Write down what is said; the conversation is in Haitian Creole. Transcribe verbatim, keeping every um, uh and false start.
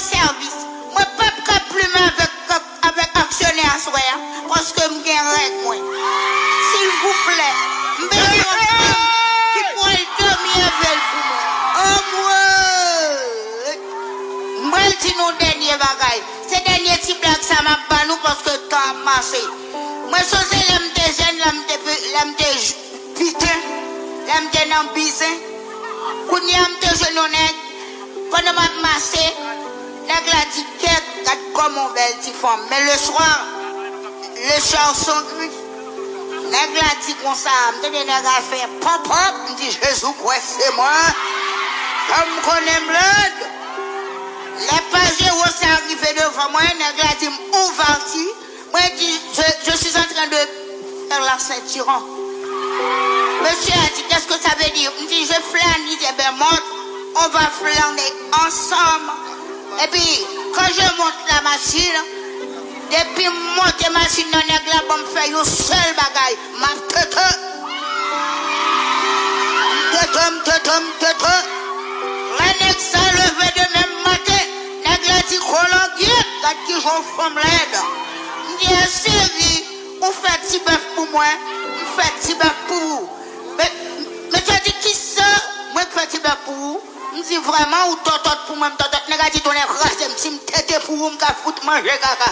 sèvis. Mwen p ap ka plimen avèk, avèk aksyonè aswè a, paske m gen règ mwen. Silvouplè, m bezwen yon fanm ki pral dòmi avè l pou mwen. Anmwey! M pral di nou dènye bagay. Se dènye ti blag sa m ap ban nou paske tan ap mache. Mwen sonje lè m te jèn, lè m te, lè m te j- piten, lè m te nan bizen. Kounye a m te jwenn yon nèg, pandan m ap mache, nèg la di, kèt, gad kòman w bèl ti fanm. Men le soir, le soir sont gris. Nèg la di konsa, m tande nèg la fè pòp pòp, m di, Jezi kwè se mwen. Kòm m konnen m lèd. Lè pajero sa rive devan mwen, nèg la di m, ouvèti. Mwen di, je, je suis en train de faire la ceinture. Mesye a di, qu'est-ce que ça veut dire? M di, je flâne, il dit, ben monte, on va flâner ensemble. Epi, quand je monte la machine, depi m monte machin nan, nèg la ban m fè yon sèl bagay, m ap tete. M tete, m tete, m tete. Lè nèg sa leve demen maten, nèg la di, kolangyèt, gad kijan w fanm lèd. M di, e cheri, ou fè ti bèf pou mwen, m fè ti bèf pou ou. Men, mesye di, kisa? Mwen k fè ti bèf pou ou? M di, vrèman, ou tòtòt pou mwen, m tòtòt. Nèg la di, tonnè kraze m, si m tete pou ou, m ka fout manje kaka.